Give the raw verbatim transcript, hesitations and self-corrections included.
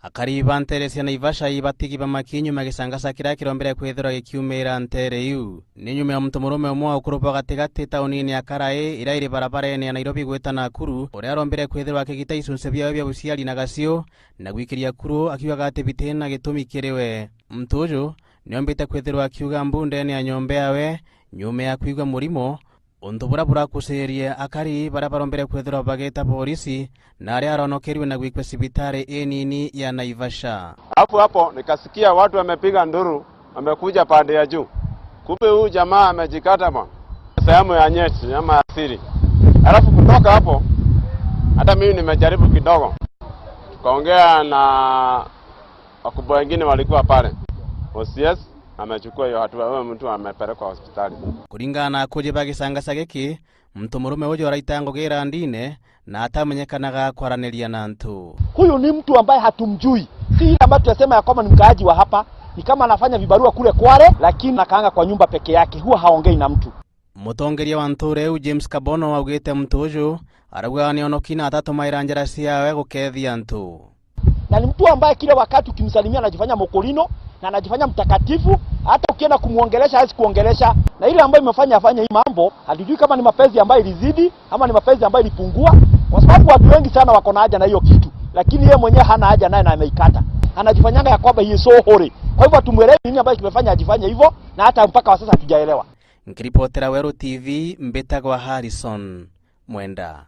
Akari ba nteere cia Naivasha ibatigi bamaki nyuma ya gicangasa kiria kirombere kwithirwa gikiumira nteere iu. Ni nyuma ya muntu murume umwe wa ukuru bwa gatigati taunini ya Karai, iria iri barabarene ya Nairobi gwita Nakuru, uria arombere kwithirwa akigita icunci biawe bia buciari na gaciu, na gwikiria kuru akiugaga ati biti na gitumi kiri we. Muntu uju niombite kwithirwa akiuga mbu ndene ya nyomba yawe nyuma ya kwigua murimo, untu buria burakucirie akari baria barombere kwithirwa bagita borisi, na aria aronokerue na gwikua cibitari inini ya Naivasha. Alafu hapo nikasikia watu wamepiga nduru, wamekuja pande ya juu. Kumbe huyu jamaa amejikata bwana, sehemu ya nyeti ama ya siri. Alafu kutoka hapo, hata mimi nimejaribu kidogo, tukaongea na wakubwa wengine walikuwa pale. O C S amechukua hiyo hatua, huyo mtu amepelekwa hospitali. Kuringana na akuji ba gicangasa giki, muntu murume uju araita ngugi irandine na atamenyekanaga kwaraniria na antu. Huyu ni mtu ambaye hatumjui. Si ile ambayo tunasema ya kwamba ni mkaaji wa hapa, ni kama anafanya vibarua kule Kwale, lakini anakaanga kwa nyumba peke yake, huwa haongei na mtu. Mutongeria wa ntuura iu James Kabono augite muntu uju arauga ni onoki na atatumaira njara ciawe gukethia antu. Na ni mtu ambaye kila wakati ukimsalimia anajifanya mokorino na anajifanya mtakatifu, hata ukienda kumuongelesha hawezi kuongelesha. Na ile ambayo imefanya afanye hii mambo, hatujui kama ni mapenzi ambayo ilizidi ama ni mapenzi ambayo ilipungua, kwa sababu watu wengi sana wako na haja na hiyo kitu, lakini yeye mwenyewe hana haja naye na ameikata. Anajifanyanga ya kwamba he is so holy. Kwa hivyo hatumuelewi nini ambayo kimefanya ajifanye hivyo, na hata mpaka wa sasa hatujaelewa. Nkiripotera Weru T V, mbitagwa Harrison Mwenda.